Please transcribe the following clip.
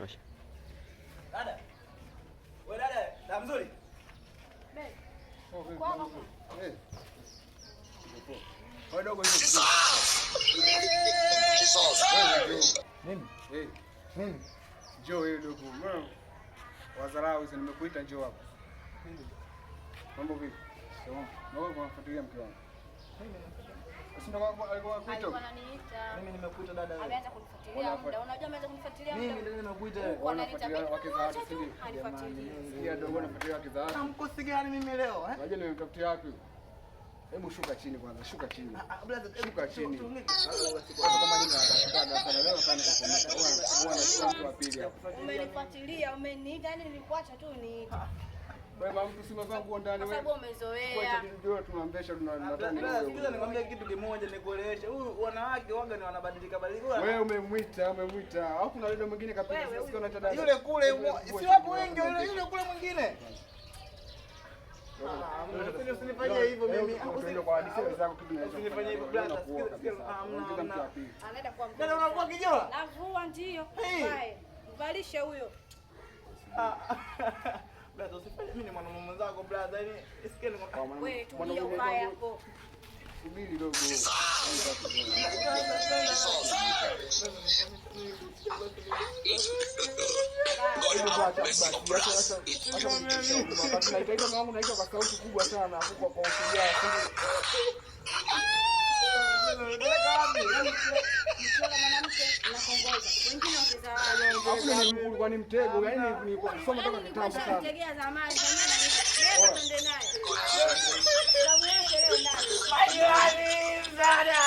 Osha. Dada. Wewe dada, da mzuri. Eh. Wewe dogo hizo. Mimi? Eh, Mimi? njoo wewe dogo. Mbona wadharau hizo nimekuita njoo hapa. Mambo vipi? Sawa. Naomba kumfuatilia mke wangu. Si ndo alikuwa akuita? Alikuwa ananiita. Mimi nimekuita dada wewe. Ameanza kunifuatilia muda. Unajua ameanza kunifuatilia muda. Mimi ndio nimekuita wewe. Huko ananiita Wanafuatilia mimi wake za watu, nimemwacha si tu. ndio? Hanifuatilii. Sikia dogo anafuatilia wake za watu. Na mkosi gani mimi leo eh? Unajua nimemtafutia wapi? Hebu shuka chini kwanza, shuka chini. Ah, brother, hebu Shuka chini. tuongee. Watu kama nyinyi wanatafutaga sana leo sana kukumisha. Huwa huwa mtu wa pili hapa. Umenifuatilia, umeniita, yani nilikuacha tu uniite. Wewe mama mtu sima zangu ndani Kwa wewe. sababu umezoea. Kwa tunamvesha tunataka. Brother, sikiza nikwambie kitu kimoja nikueleweshe. Huyu wanawake waga ni wanabadilika badilika. Wewe umemwita, umemwita. Au kuna dada mwingine kapiga Wewe, sasa unaita dada. Yule kule si wapo wengi yule yule kule mwingine. Ah, usinifanyie hivyo mimi. Usiende kwa hadithi wenzako kitu kinacho. Usinifanyie hivyo brother. Sikiza, sikiza. Ah, Ongeza hamna, mtu wa hamna. pili. Anaenda kwa Dada unakuwa kijola? Navua ndio. Hey. Vae. Mvalishe huyo. Ah. Brother, usifanye mimi ni mwanamume mwenzako brother. Yaani isikie Kwa mwanaume- Wewe tulia mwanaume uvae mwenzangu, hapo. Subiri dogo. Naitaita mwanangu naita kwa sauti kubwa sana hapo kwa ushujaa. Mkiona mwanamke mnakongoza. Wengine wake za watu. Hakuna ni ulikuwa ni mtego, yaani ni kusoma toka Yaani kitambo nilikuwa sana. nishamtegea zamani, zamani ananiita. Beba twende naye. Zamu yake leo ndani. Majirani msaada.